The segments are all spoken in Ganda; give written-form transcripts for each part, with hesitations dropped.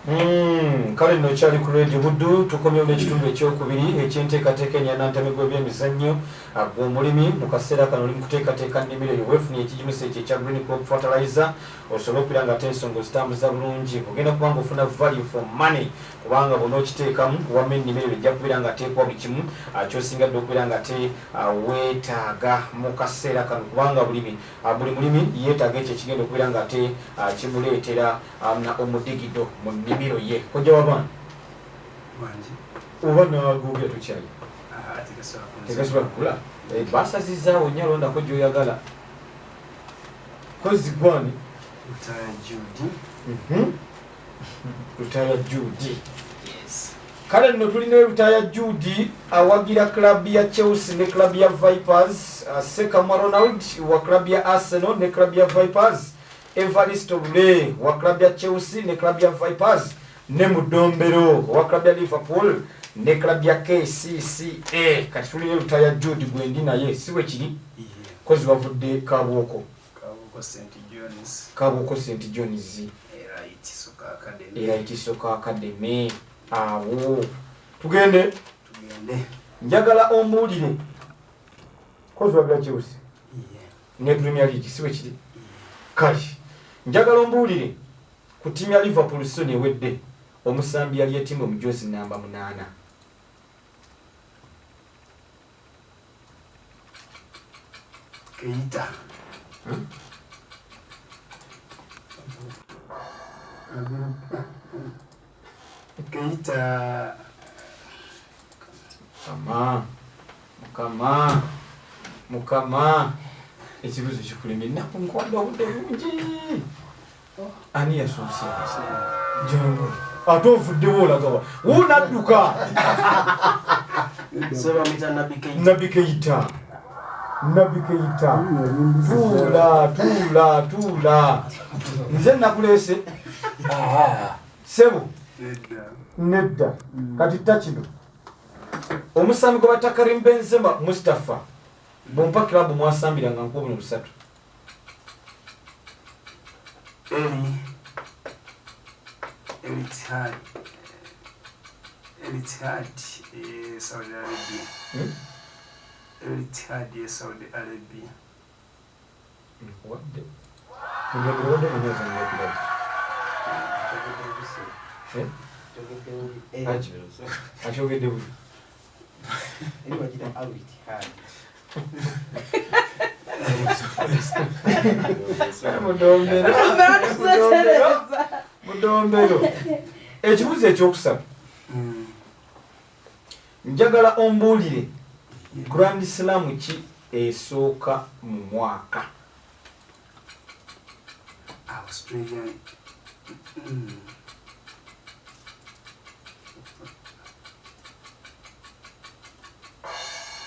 Kale nno kyali ku Radio Buddu, tukomyewo n'ekitundu ekyokubiri ekyenteekateeka enyanantame gw'ebyemizannyo. Gwe omulimi mu kaseera kano oli mu kuteekateeka nnimiro yo, weefunye ekigimusa ekyo ekya Green Crop Fertilizer osobole okubeera nga ate ensonga ozitambuza bulungi. Ogenda kuba nga ofuna value for money, kubanga bw'onookiteekamu wamma ennimiro yo ejja kubeera nga ateekwa buli kimu ky'osinga dde okubeera nga ate weetaaga mu kaseera kano, kubanga buli mulimi yeetaaga ekyo ekigenda okubeera nga ate kimuleetera omudigido mu nnimiro ye. Kojja w'abaana oba naagogera tokyayi tegasobola kukula, basazizaawo nnyo, alondako gy'oyagala. Kozi gwani? Lutaaya Jude. Kale nno tulina Lutaaya Jude awagira club ya Chelsea ne club ya Vipers, Sekamwa Ronald wa club ya Arsenal ne club ya Vipers, Evaristo Lule wa club ya Chelsea ne club ya Vipers, ne Mudombero wa club ya Liverpool ne club ya KCCA. Kati tulina Lutaaya Jude gwendi naye, si bwe kiri? Kozi wavudde Kabuoko. Kabuoko St Johns, Elite Soccer Academy. Awo tugende, njagala ombuulire, kozi wagira Chelsea ne Premier League, si bwe kiri? Kale njagala ombuulire ku ttiimu ya Liverpool season ewedde, omusambi yali etimbwe mu jozi namba 8. Keita. Keita. Mukama, Mukama, Mukama, ekibuzo kikulemye ennaku, nkwadde obudde bungi. Ani yasoose? Jangu, ate ovuddewo olagawa? Wuunadduka. Nabbi Keita, Nabbi Keita, tuula, tuula, tuula. Nze nakuleese, sebo. Nedda. Kati tta kino, omusambi gwe bata Karim Benzema Mustapha, bwompa club mwasambira nga nkuwa buno busatu. Al Ittihad, Saudi Arabia. Al Ittihad ye Saudi Arabia. Nkuwadde, wadde munyazanira club. Akyogedde bubi. Eri Al Ittihad. Mudombero, Mudombero, ekibuzo ekyokusatu, njagala ombuulire Grand Slam ki esooka mu mwaka? Australia.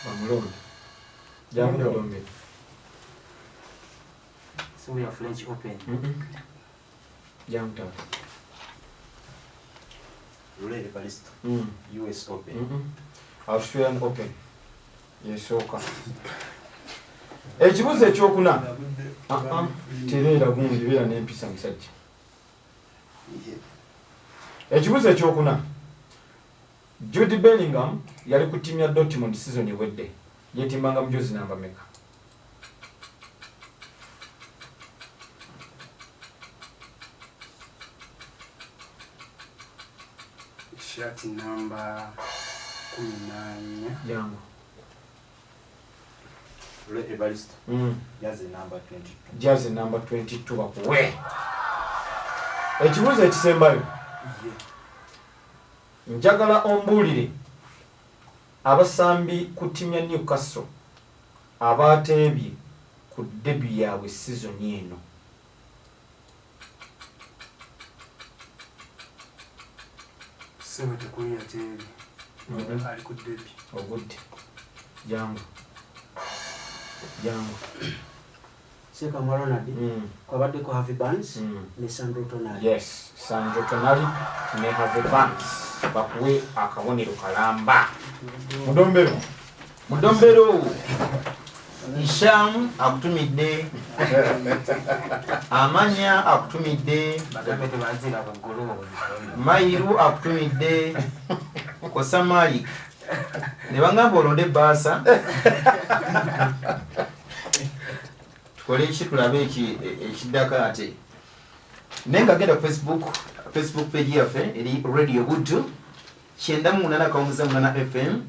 Bamulonde, jangu Mudombero. Simu ya French Open. Jangu taata. Lule Evaristo. US Open. Australian Open yesooka. Ekibuzo ekyokuna, tereera gundi, beera n'empisa musajja. Ekibuzo ekyokuna, Jude Bellingham yali ku ttiimu ya Dortmund season ewedde, yeetimbanga mujozi namba meka? Shirt namba 14. Jangu. Lule Evaristo. Jersey number 22. Jersey number 22 bakuwe. Ekibuzo ekisembayo, njagala ombuulire abasambi ku ttiimu ya Newcastle abateebye ku debut yaabwe season eno. Sebo, tekuli yateebye ali ku debut. Ogudde, jangu, jangu. Sekamwa Ronald. Kwabaddeko Harvey Barnes ne Sandro Tonali. Yes, Sandro Tonali ne Harvey Barnes bakuwe akabonero kalamba. Mudombero, Mudombero. Hisham akutumidde, Amanya akutumidde, Mairu akutumidde, Kosa Malik ne bangamba olonde ebbaasa tukole ki tulabe ekiddako ate. Naye nga genda ku Facebook page yaffe eri Radio Buddu 98.8 FM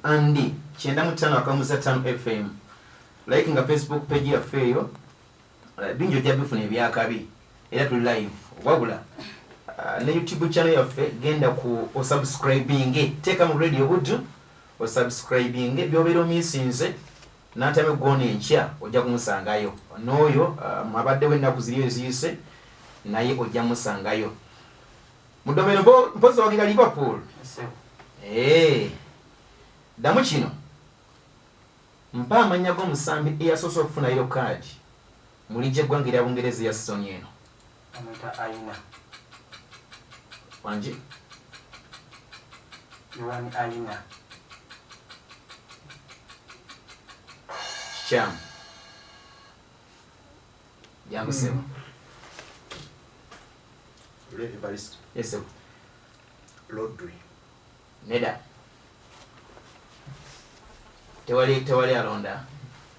and 95.5 FM. Like nga Facebook page yaffe eyo, bingi ojja bifuna ebyakabi era tuli live. Wabula ne YouTube channel yaffe genda ku osubscribing, teeka mu Radio Buddu osubscribing, by'obeera omisinze n'atame gona enkya ojja kumusangayo. N'oyo mwabaddewo ennaku ziri eziyise naye ojja musangayo. Mudomero mpozi wagira Liverpool. Ddamu kino. Mpa amannya g'omusambi eyasoose okufuna yellow card mu liigi y'eggwanga erya Bungereza eya sizoni eno. Amuyita Aina. Wangi? Yohani Aina. Kikyamu. Jangu ssebo. Yes, sir. Rodri. Neda. Tewali alonda.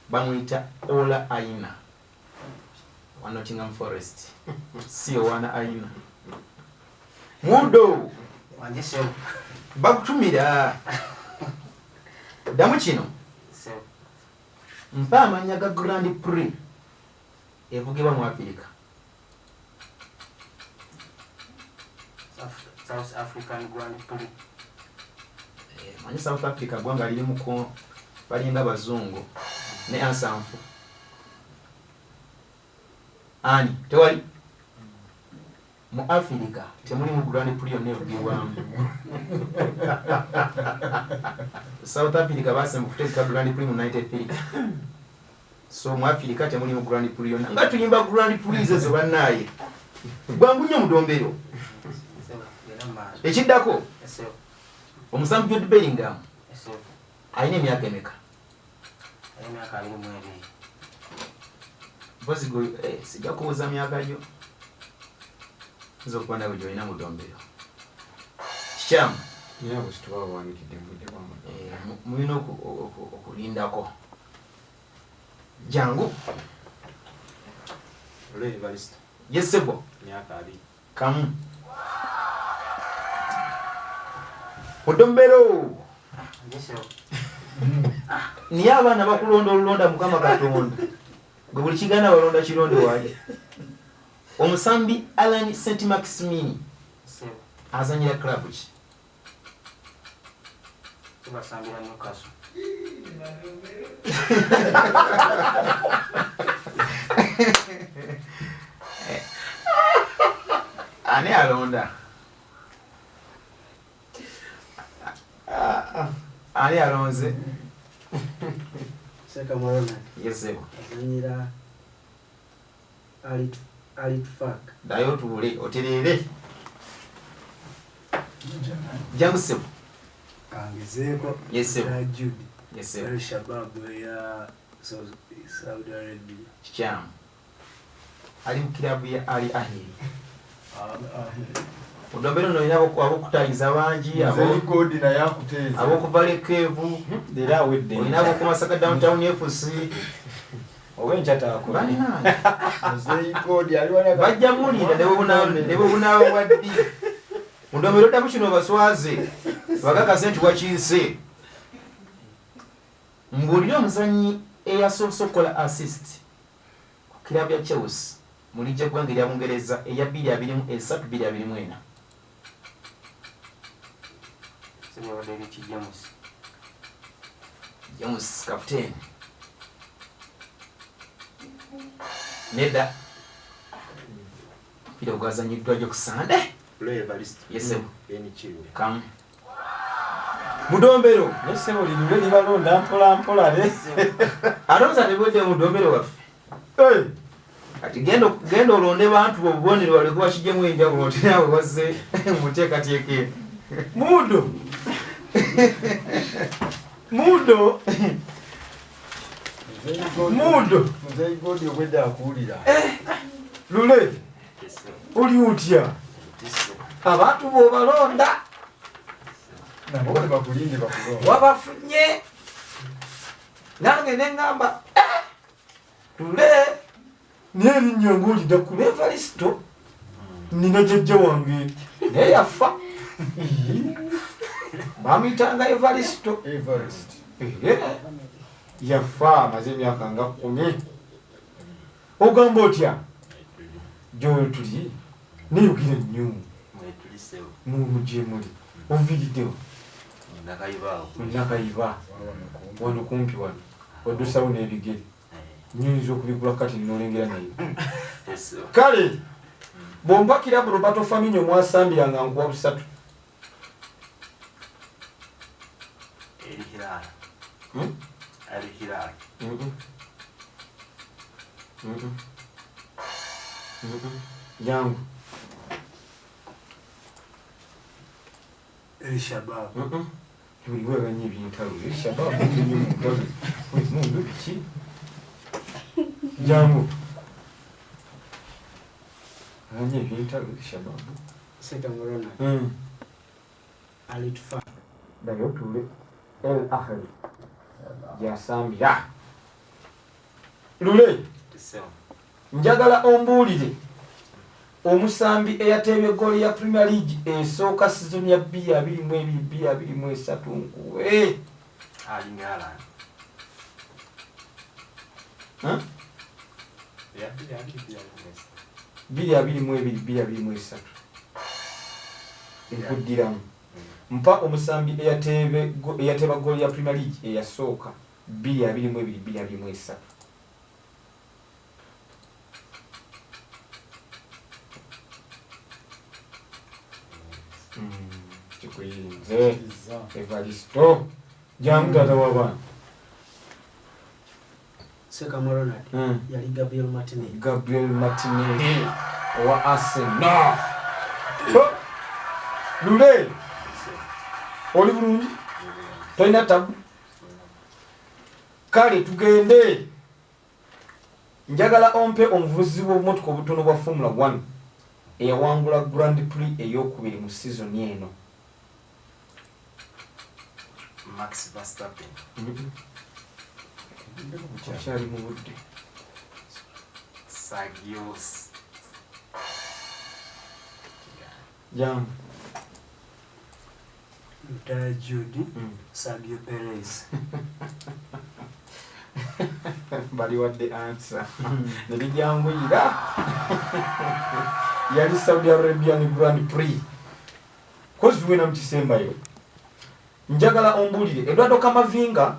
Bamuyita Ola Aina wa Nottingham Forest. Si Owana Aina. Mudo. Wangi ssebo. Bakutumira. Ddamu kino. Ssebo. Mpa amannya ga Grand Prix evugibwa mu Afirika. South African Grand Prix. Manyi South Africa gwanga lirimu balinga bazungu ne ansanfu. Ani tewali mu Africa temuli mu Grand Prix yonna evugibwamu. South Africa basemba kuteeka Grand Prix mu 93. So mu Africa temuli mu Grand Prix yonna. Nga tuyimba Grand Prix ezo bannaaye. Gwangu nnyo mudombero. Ekiddako omusambi Jude Bellingham alina emyaka emeka? Emyaka 22. Mpozi gwe sijja kubuuza myaka gyo. Nza okuba nawe gy'olina mudombero. Kikyamu. Mulina okulindako. Jangu. Yes ssebo. Kamu. Odombero. Niye abaana bakulonda olulonda Mukama Katonda. Gwe buli kigaana balonda kironde waali. Omusambi Alan St Maximin azannyira club ki? Basambira Newcastle. Ani alonda? Ani alonze? Seka Ronald. Yes sir. Azanyira Al-Ittifaq. Dayo tuule oterere. Jangu sebo. Kangezeeko. Yes sir. Jude. Yes sir. Al-Shabaab ya Saudi Arabia. Kikyamu. Ali mu kirabu ya Al Ahly. Odombero no olina abokutayiza bangi abokuva Lekevu era awedde olina aboku Masaka Downtown FC bajja mulinda ne bwe bunaaba bwa ddi. Mudombero ddamu kino baswaze bakakase nti wakiise. Mbuulire omuzannyi eyasoose okukola assist ku kirabu ya Chelsea mu liigi y'eggwanga erya Bungereza eya 2023 2024. James captain. Nedda. Omupiira ogwazannyiddwa gyo ku Sande. Yes sir. Kamu. Mudombero. Ssebo lirwe libalonda mpola mpola. Alonza tebwedde mudombero waffe. Kati genda olonde bantu obubonero baleke bakiggyemu enjawulo nti naawe wazze mu nteekateeka eno. Mudo. Mudo. Mudo Muzeeyi Godi obwedda akuwulira. Lule oli otya? Abantu b'obalonda nabo tebakulinde bakulonda. Wabafunye nange ne ŋŋamba Lule naye erinnya ng'olidda ku Evaristo nina jjajja wange naye yafa bamuyitanga Evaristo. Everest. Yafa amaze emyaka nga 10. Ogamba otya? Gy'otuli neyogera nnyo. Mugye muli oviiriddewo Nakayiba wano kumpi wano oddusawo n'ebigere nyinza okubigula kati nolengera naye. Kale bw'ompa kirabu Roberto Firmino mwasambira nga nkuwa 3. Al Hilal. Jangu. El Shabab. Buli weganye ebintalo El Shabab mundu biki? Jangu. Aganye ebintalo El Shabab. Sekamu Ronald. Al Ettifaq. Dayo otule El Ahly. Gyasambira. Lule njagala ombuulire omusambi eyateebye ggooli ya Premier League esooka sizoni ya 2022-2023 nkuwe. Erling Haaland. Ya 2022-2023. Nkuddiramu. Mpa omusambi eyateeba ggooli ya Premier League eyasooka 2022-2023. Kikuyinze Evaristo. Jangu taata w'abaana. Sekamu Ronald. Yali Gabriel Martinelli. Gabriel Martinelli owa Arsenal. Lule oli bulungi? Tolina tabu? Kale tugende. Njagala ompe omuvuzi w'obumotoka obutono bwa Formula 1 eyawangula Grand Prix ey'okubiri mu sizoni eno. Max Verstappen. Okyali mu budde. Sergio. Jangu. Lutaya Jude. Sergio Perez. Bali wadde answer. Nerijanguyira. Yali Saudi Arabian Grand Prix. Kozi wena mukisembayo. Njagala ombuulire Eduardo Camavinga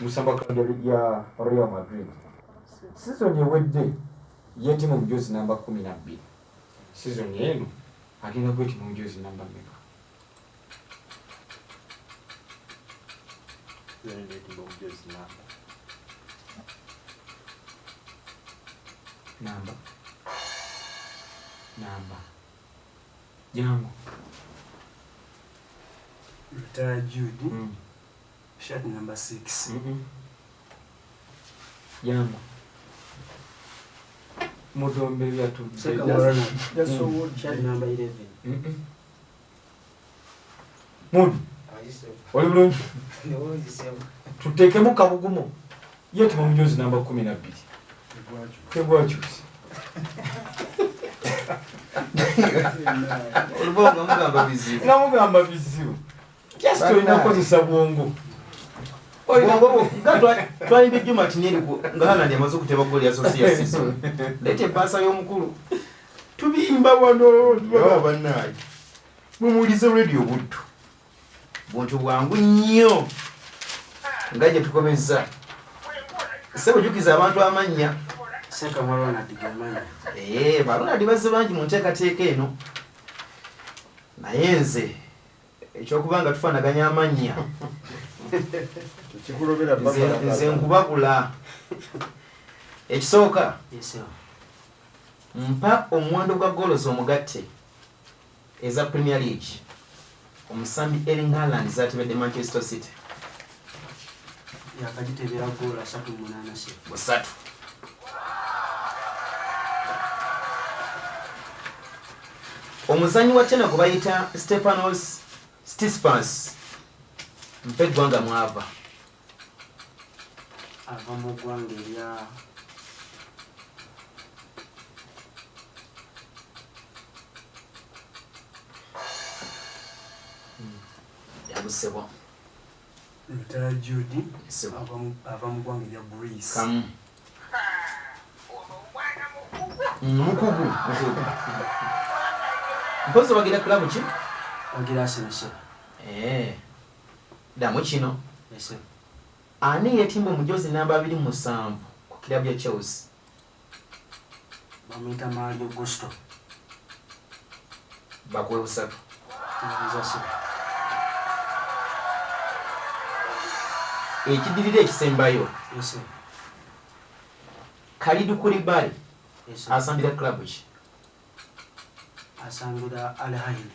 musamba club ya Real Madrid. Season ewedde yeetimu omujozi namba 12. Season eno agenda kwetima omujozi namba mmeka? Namba. Jangu. Lutaya Jude. Shirt number 6. Jangu. Mudombe byatudde. Sekamu Ronald. Shirt number 11. Mudu. Oli bulungi? Tuteekemu kabugumu. Yeetima omujozi namba 12. Tegwakyuse. Olubongo mugamba bizibu. Nga mugamba bizibu. Just olina kukozesa bwongo. Twalibye Juma Martinelli nga Haaland amaze okuteba ggooli ya sosi ya season. Leeta ebbaasa y'omukulu. Tubimba wano tubaba bannaaye. Mumuwulize radio Buddu. Buntu bwangu nnyo. Nga gye tukomezza. Ssebo jjukiza abantu amannya. Sekamu Ronald Gamanya. Ba Ronald bazze bangi mu nteekateeka eno. Naye nze ekyokuba nga tufaanaganya amannya. Nze nkubabula. Ekisooka. Mpa omuwendo gwa ggoolo z'omugatte eza Premier League. Omusambi Erling Haaland zaatebedde Manchester City. Yakagitebera goal 38 se. Busatu. Omuzanyi wa China gwe bayita Stefanos Tsitsipas mpe eggwanga mwava. Ava mu ggwanga erya Yagusebwa. Lutaya Jude ava mu ggwanga erya Greece. Kamu. Mukugu. Mpozi wagira klabu ki? Wagira Arsenal se. Damu kino. Yes. Ani yetimba omujozi namba 27 ku kilabu ya Chelsea? Bamuyita Mario Gusto. Bakuwe busatu. Ekidirira ekisembayo. Yes. Kalidou Koulibaly. Yes. Asambira klabu ki? Asambira Al Ahly.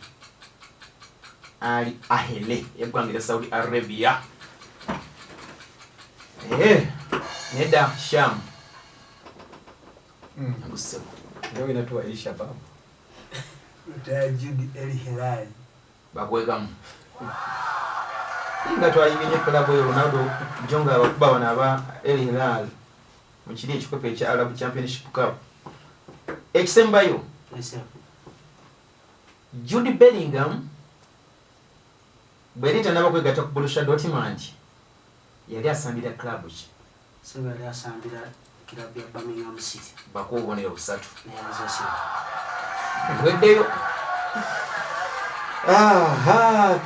Al Ahly eggwanga lya Saudi Arabia. Neda Sham. Ngusebo. Leo inatoa Elisha babu. Lutaya Jude El Hilal. Bakwekamu. Inga twayiminye klabu ya Ronaldo Jonga abakuba bano aba El Hilal mu kiri ekikopo ekya Arab Championship Cup. Ekisembayo. Yes. Jude Bellingham bwe yali tannaba kwegatta ku Borussia Dortmund yali asambira klabu ki? Sebo yali asambira kilabu ya Birmingham City. Bakuwa obubonero busatu. Neyanza sebo. Weddeyo.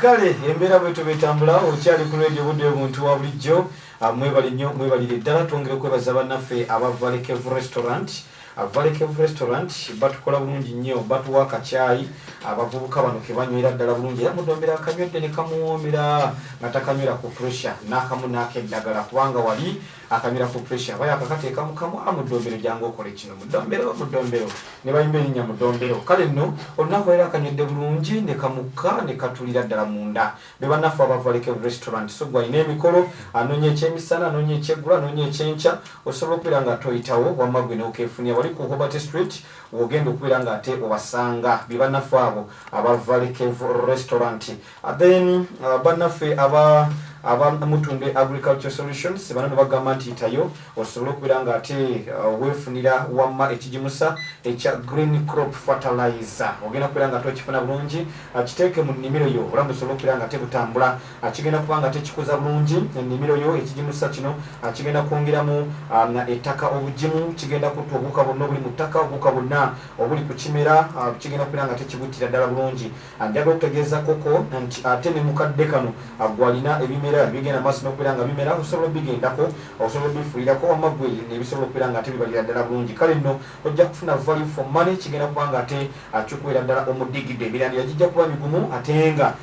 Kale embeera bwetyo bwetambula okyali ku radio Budde omuntu wa bulijjo. Mwebale nnyo, mwebalire ddala. Twongere okwebaza bannaffe aba Valley Cave Restaurant. Valley Cave Restaurant batukola bulungi nnyo, batuwa akacaayi abavubuka bano ke banywera ddala bulungi, era mudombera akanywedde ne kamuwoomera nga takanywera ku pressure n'akamu n'akeddagala, kubanga wali akanywera ku pressure aba yakakateeka mu kamwa. Mudombero jangu okole kino, mudombero, mudombero, ne bayimba erinnya mudombero. Kale nno olunaku era akanywedde bulungi ne kamukka ne katulira ddala munda. Be bannaffe aba Valley Cave Restaurant. So gwe alina emikolo, anoonya ekyemisana, anoonya ekyeggulo, anoonya ekyenkya, osobola okubeera nga toyitawo wamma gwe n'okeefunira wali ku Hobart Street wogenda okubeera nga ate obasanga. Be bannaffe abo aba Valley Cave Restaurant. Then bannaffe aba Mutunde Agriculture Solutions bano bagamba nti itayo osobola okubeera nga ate weefunira wamma ekigimusa ekya Green Crop Fertilizer. Ogenda kubeera nga tokifuna bulungi, kiteeke mu nnimiro yo obulamu busobole okubeera nga tebutambula. Kigenda kuba nga tekikuza bulungi ennimiro yo. Ekigimusa kino kigenda kwongeramu ettaka obugimu, kigenda kutta obuwuka bwonna obuli mu ttaka, obuwuka bwonna obuli ku kimera, kigenda kubeera nga tekibuttira ddala bulungi. Njagala okutegeeza koko nti ate ne mukadde kano gwalina ebimera bigenda maaso n'okubeera nga bimera, osobola obigendako, osobola obifuuyirako wamma gwe nebisobola okubeera nga ate bibalira ddala bulungi. Kale nno ojja kufuna value for money, kigenda kuba nga ate kikuweera ddala omudigidde. Emirandira gijja kuba migumu ate nga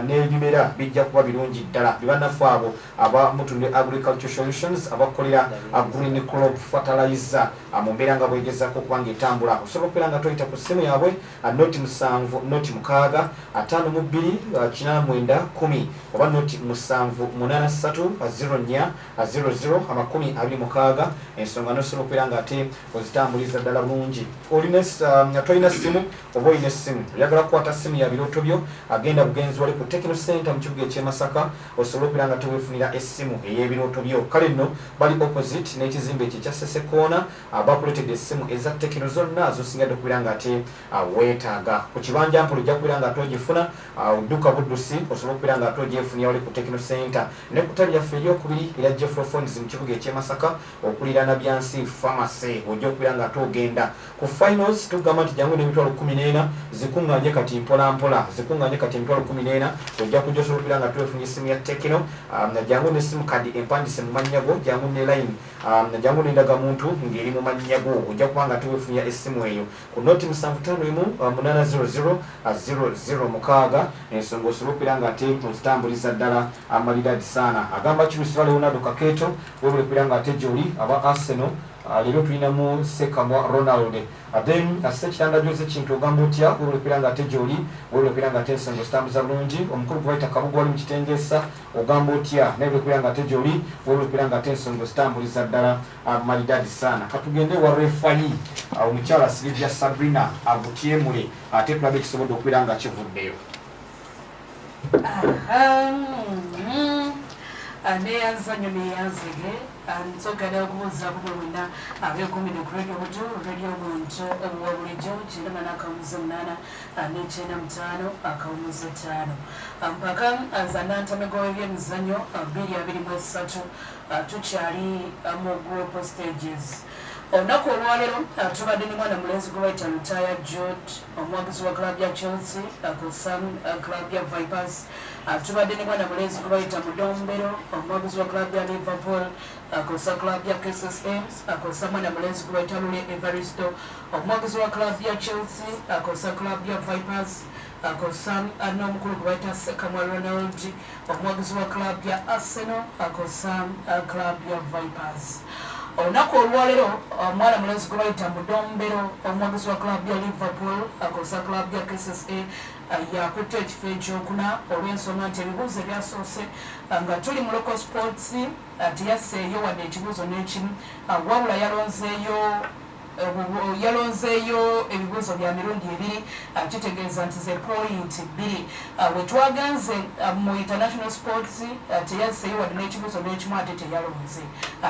n'ebimera bijja kuba birungi ddala. Be bannaffe abo aba Mutunde Agriculture Solutions abakolera Green Crop Fertilizer mu mbeera nga bwegezaako okuba nga etambula. Osobola okubeera nga toyita ku ssimu yaabwe 07 06 52 89 10 oba 07 83 04 00 26. Ensonga nosobola okubeera nga ate ozitambuliza ddala bulungi. Tolina ssimu oba olina essimu, oyagala kukwata ssimu ya birooto byo, agenda bugenzi wali ku Techno Center mu kibuga eky'e Masaka osobola okubeera nga teweefunira essimu ey'ebirooto byo. Kale nno bali opposite n'ekizimbe ekyo ekya Sese Corner, bakuleetedde essimu eza Techno zonna zosingadde okubeera nga ate weetaaga. Ku kibanja mpola ojja kubeera nga ate ogifuna, odduka buddusi osobola okubeera nga ate ogyefunira wali ku Techno Center. Ne ku ttabi lyaffe eryokubiri erya Jeffrey Phones mu kibuga eky'e Masaka okuliraana Byansi Pharmacy ojja okubeera nga ate ogenda. Ku finals tugamba nti jangu n'emitwalo 14 zikuŋŋaanye kati mpola mpola, zikuŋŋaanye kati emitwalo 14 ojja kujja osobola okubeera nga twefunye essimu ya Techno. Jangu n'essimu kadi empandise mu mannya go, jangu ne line, jangu n'endagamuntu ng'eri mu mannya go, ojja kuba nga teweefunira essimu eyo ku 0751 800 006. Ensonga osobola okubeera nga ate ozitambuliza ddala amalidadi sana. Agamba Kirusiba Leonardo Kakeeto webale kubeera nga ate gy'oli aba Arsenal. Leero tulinamu Sekamwa Ronald. Then Ssekitanda Jose Kintu, ogamba otya? Webulekera nga ate gyoli, webulekera nga ate ensonga zitambuza bulungi. Omukulu gwe Kabugu wali mu Kitengesa, ogamba otya? Naye webulekera nga ate gyoli, webulekera nga ate ensonga zitambuliza ddala malidadi sana. Katugende wa refali, omukyala Silvia Sabrina Agutyemule, ate tulabe ekisobodde okubeera nga kivuddeyo. Neyanza nnyo, neyanzege. Nsooka okubuuzaako bwe mwenna abeekumi ne ku Radio Buju, Radio Buntu owa bulijjo, 98.895. Mpaka za nantamego w'ebyemizannyo 2023, tukyali mu group stages. Olunaku olwaleero tubadde ne mwana mulenzi gwe bayita Lutaya Jude, omuwagizi wa club ya Chelsea kosa club ya Vipers. Tubadde ne mwana mulenzi gwe bayita Mudombero, omuwagizi wa club ya Liverpool kosa club ya KSSA, kosa mwana mulenzi gwe bayita Lule Evaristo, omuwagizi wa club ya Chelsea kosa club ya Vipers, kosa n'omukulu gwe bayita Sekamwa Ronald, omuwagizi wa club ya Arsenal kosa club ya Vipers. Olunaku olwaleero omwana mulenzi gwe bayita Mudombero, omuwagizi wa club ya Liverpool akosa club ya KSSA, yakutte ekifo ekyokuna olw'ensonga nti ebibuuzo ebyasoose nga tuli mu local sports teyasseeyo wadde ekibuuzo n'ekimu, wabula yalonzeeyo ebibuuzo bya mirundi ebiri, kitegeeza nti ze point 2. We twagenze mu international sports teyasseeyo wadde n'ekibuuzo n'ekimu, ate teyalonze,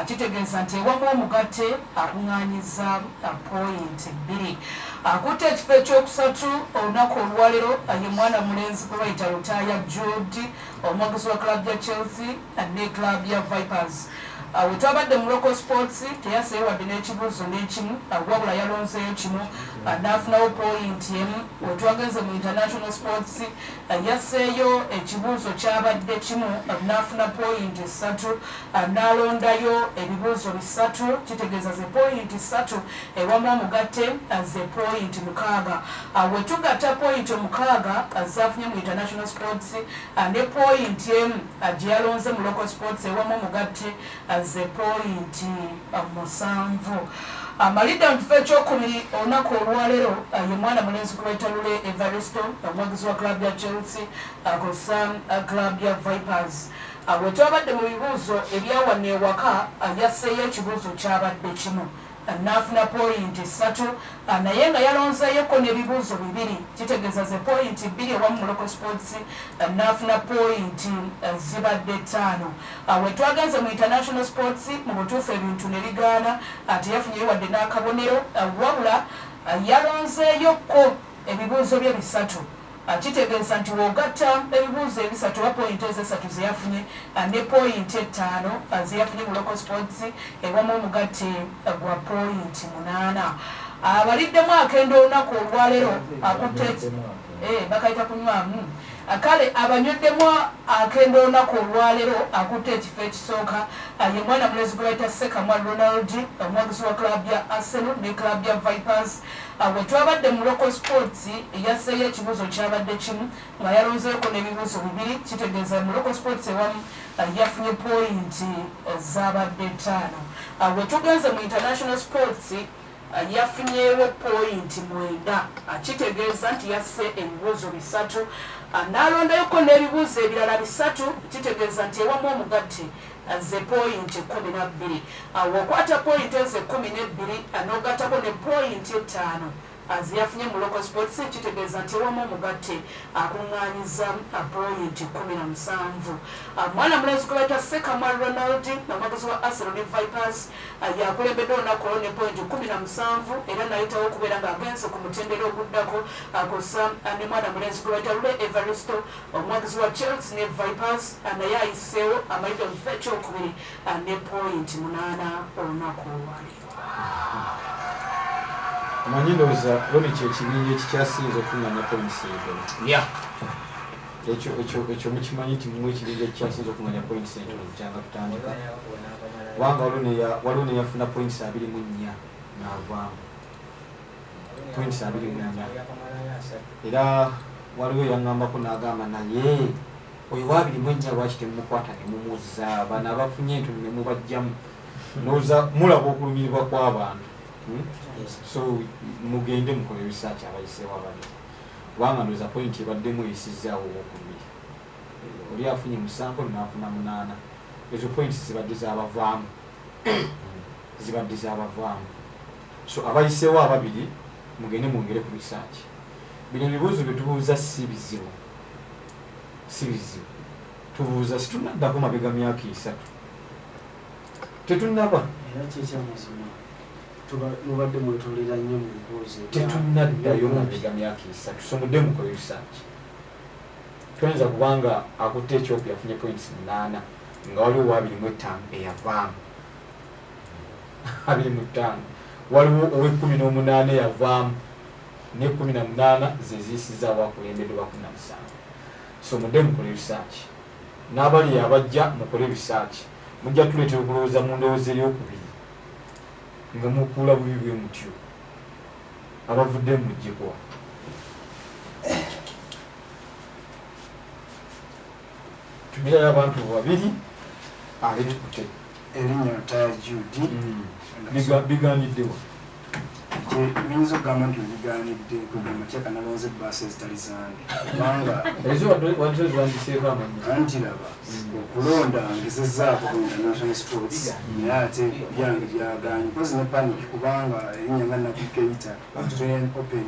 kitegeeza nti ewamu omugatte akuŋŋaanyiza point 2. Akutte ekifo ekyokusatu olunaku olwaleero ye mwana mulenzi gwe bayita Lutaya Jude, omuwagizi wa club ya Chelsea ne club ya Vipers. We twabadde mu local sports teyasseeyo wadde n'ekibuuzo n'ekimu, wabula yalonzeeyo kimu n'afunawo point emu. We twagenze mu international sports yasseeyo ekibuuzo kyabadde kimu n'afuna point 3, n'alondayo ebibuuzo 3, kitegeeza ze point 3 ewamu omugatte ze point 6. We tugatta point 6 zafunye mu international sports ne point emu gye yalonze mu local sports ewamu omugatte ze point 7. Amalidde mu kifo ekyokubiri olunaku olwaleero ye mwana mulenzi gwe bayita Lule Evaristo, omuwagizi wa club ya Chelsea akosa club ya Vipers. We twabadde mu bibuuzo ebyawanne ewaka yasseeyo ekibuuzo kyabadde kimu n'afuna point 3, naye nga yalonzeeyoko n'ebibuuzo 2, kitegeeza ze point 2 ewamu mu local sports n'afuna point zibadde 5. We twagenze mu international sports mu butuufu ebintu ne bigaana, teyafunyeyo wadde n'akabonero, wabula yalonzeeyoko ebibuuzo bye 3, kitegeeza nti w'ogatta ebibuuzo ebisatu oba point ezesatu ze yafunye ne point 5 ze yafunye mu local sports ewamu omugatte gwa point 8. Abaliddemu akendo olunaku olwaleero akutte bakayita kunywamu. Kale abanyweddemu akendo olunaku olwaleero akutte ekifo ekisooka ye mwana mulenzi gwe bayita Sekamwa Ronald, omuwagizi wa club ya Arsenal ne club ya Vipers. We twabadde mu local sports yasseeyo ekibuuzo kyabadde kimu nga yalonzeeko n'ebibuuzo 2, kitegeeza mu local sports ewamu yafunye point zabadde 5. We tugenze mu international sports yafunyeewo point 9, kitegeeza nti yasse ebibuuzo 3, n'alondayoko n'ebibuuzo ebirala 3, kitegeeza nti ewamu omugatte ze point 12. Wokwata point ezo 12 n'ogattako ne point 5 aziyafunye mu local sports, kitegeeza nti ewamu omugatte akuŋŋaanyiza point 17. Mwana mulenzi gwe bayita Sekamwa Ronald, omuwagizi wa Arsenal ne Vipers, yakulembedde olunaku olwo ne point 17, era n'ayitawo okubeera ng'agenze ku mutendera oguddako akosa ne mwana mulenzi gwe bayita Lule Evaristo, omuwagizi wa Chelsea ne Vipers, naye ayiseewo amalidde mu kifo ekyokubiri ne point 8 olunaku olwaleero. Omanyi ndowooza loni kyekibinja ekikyasinze okuŋŋaanya points entono. Ekyo mukimanyi nti mumu ekibinja ekikyasinze okuŋŋaanya points entono kyanga tutandika, kubanga waliwo neyafuna points 24 n'avaamu points 24, era waliwo eyaŋŋambako n'agamba naye oyo wa 24 lwaki temumukwata ne mumuzza, bano abafunye entono ne mubajjamu. Ndowooza mulaba okulumirirwa kw'abantu. So mugende mukole research abayiseewo ababiri, kubanga ndowooza point ebaddemu eyisizaawo owokubiri. Oli afunye 7 n'afuna 8. Ezo points zibadde zabavaamu, zibadde zabavaamu. So abayiseewo ababiri mugende mwongere ku research. Bino ebibuuzo bye tubuuza si bizibu, si bizibu. Tubuuza situnaddako mabega myaka 3, tetunnaba. Era kyekyamazima mubadde mwetolera nnyo mu bibuuzo, tetunnaddayo mabega myaka 3. So mudde mukole research. Toyinza kubanga akutte ekyoku yafunye points 8 nga waliwo 25 eyavaamu 25, waliwo ow'18 eyavaamu ne 18 ze ziyisizaawo akulembedde ba 17. So mudde mukole research, n'abali abajja mukole research. Mujja tuleetera okulowooza mu ndowooza ey'okubiri nga mukuula bubi bwe mutyo. Abavudde mujjekwa. Tumirayo abantu babiri abetukute. Erinnya Lutaaya Jude. Bigaaniddewa? Biyinza okugamba nti bigaanidde kugamba kyeka nalonze ebbaasa ezitali zange, kubanga ezo wandiseeko amannya. Anti laba okulonda ngezezzaako ku international sports, naye ate byange byagaanye kozi ne panic, kubanga erinnya nga Nakika Eyita Australian Open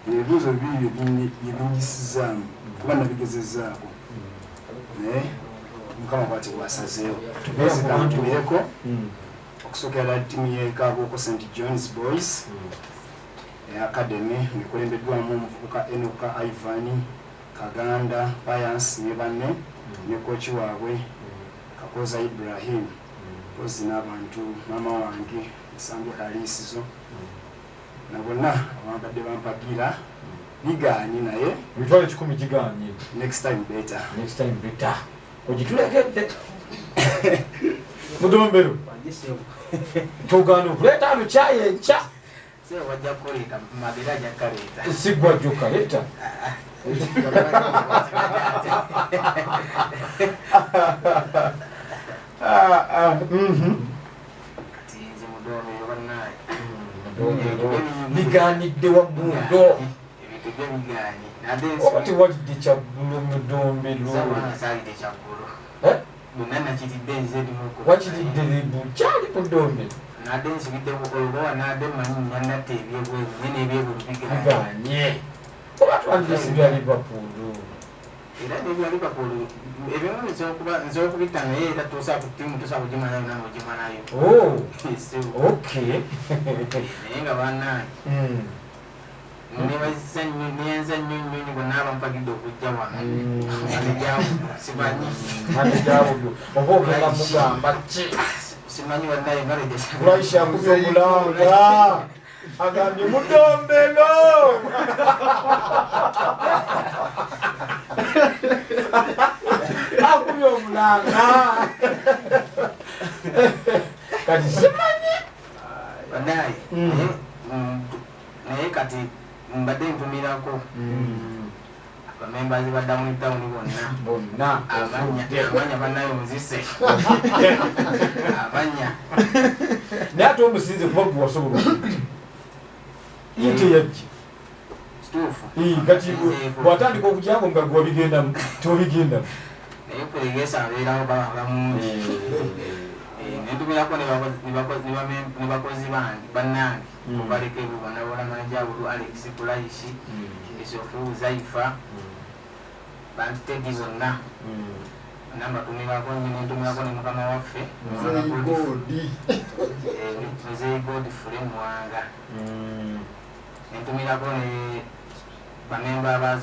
ebibuuzo bibiri bye binjisizaamu kuba nabigezezzaako, naye Mukama bw'ati bw'asazeewo. Tumireko okusookera ddala ttiimu y'e Kabuuko St John's Boys Academy ng'ekulembeddwamu omuvubuka Enoka Ivan Kaganda Pius ne banne ne kooki waabwe Kakoza Ibrahim, kozi n'abantu maama wange Nsambya Kaliisizo na bonna abambadde bampagira. Bigaanye naye 100,000 gigaanye. Next time better. Next time better. Ogitulekedde Mudombero togaana okuleeta lukyayi enkya. Sigwa jjo kaleeta. Bigaanidde wa mundo. Oba tewalidde kyaggulo Mudombero? Wakiridde kyali Mudombero. Biganye. Oba twandise bya Liverpool. Era n'ebya Liverpool ebimu nsobola okubitta, naye era tosobola ttiimu tosobola kugimalayo nange ogimalayo. Okay. Naye nga bannange nebaza nnyo, neyanza nnyo nnyo nnyo bonna abampagidde okujja wano. Simanyi oba ogenda mugamba ki? Simanyi bannaye manager. Kulaisha akubye omulanga agambye Mudombero. Akubye omulanga kati simanyi bannaye. Naye kati mbadde ntumirako abamembazi ba Downtown bonna bonna amanya bannaye munzise amanya, naye ate omusinze kuba gwe wasobola okujja ye teyajja. Kituufu. Kati bw'atandika okujjako nga gwe wabigendamu tewabigendamu. Naye kulegesa abeerawo baba mungi. Nentumirako ne bakozi bange bannange obaleka ebyo bonna bona, manager Abdu Alex Kulaishi Yusufu Zaifa bantu Teddy bonna bonna mbatumirako nnyo. Nentumirako ne mukama waffe Muzeeyi Godfrey Muwanga. Nentumirako ne bamemba abazi